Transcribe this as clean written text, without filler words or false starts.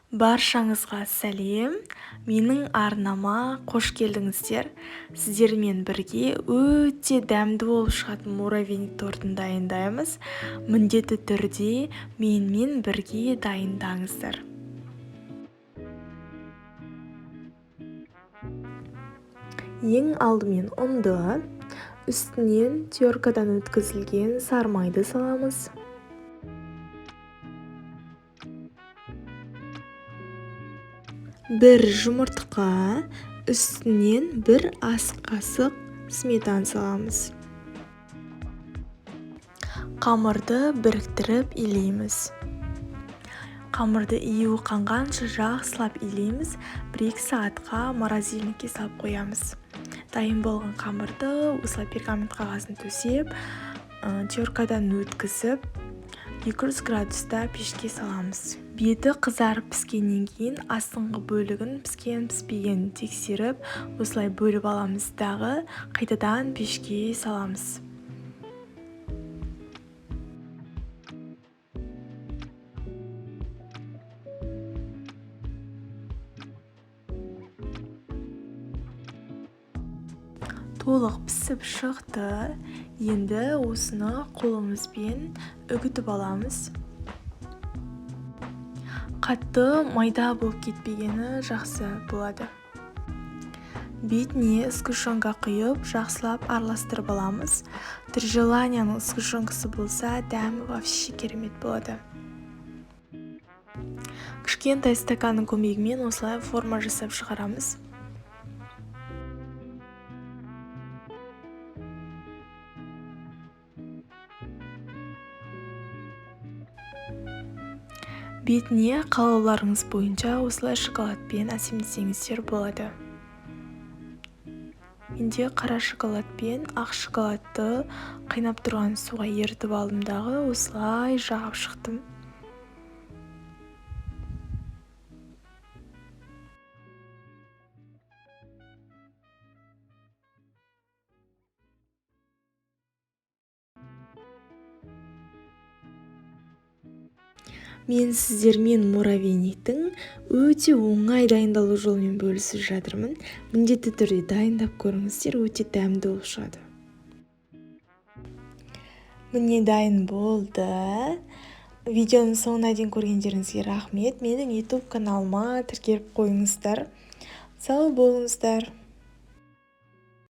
Баршаңызға сәлем, менің арнама қош келдіңіздер. Сіздермен бірге өте дәмді болып шығатын муравейник тортын дайындаймыз. Міндетті түрде менімен бірге дайындаңыздар. Ең алдымен ұнды, үстінен теркадан өткізілген сармайды саламыз. Бір жұмыртқа, үстінен бір ас қасық сметана саламыз. Қамырды біріктіріп илейміз. Қамырды июі қанғанша жақсылап илейміз. 1-2 сағатқа морозильникке салып қоямыз. Дайын болған қамырды осылай пергамент қағазын төсеп, теркадан өткізіп, 200 градуста пешке саламыз. Беті қызарып піскеннен кейін астыңғы бөлігін піскен піспегенін тексеріп, осылай бөліп аламыз дағы қайтадан пешке саламыз. Толық пісіп шықты. Енді осыны қолымызбен үгітіп аламыз. Қатты майда болып кетпегені жақсы болады. Бетіне сгущенка құйып, жақсылап араластырып аламыз. Три желанияның сгущенкасы болса, дәмі вообще керемет болады. Кішкентай стаканның көмегімен осылай форма жасап шығарамыз. Бетіне қалауларыңыз бойынша осылай шоколадпен әсемдесеңіздер болады. Менде қара шоколадпен ақ шоколадты қайнап тұрған суға ерітіп алдым дағы осылай жағып шықтым. Мен сіздермен муравейниктің өте оңай дайындалу жолымен бөлісіп жатырмын. Міндетті түрде дайындап көріңіздер, өте дәмді болып шығады. Міне дайын болды. Видеоның соңына дейін көргендеріңізге рахмет. Менің YouTube каналыма тіркеліп қойыңыздар. Сау болыңыздар.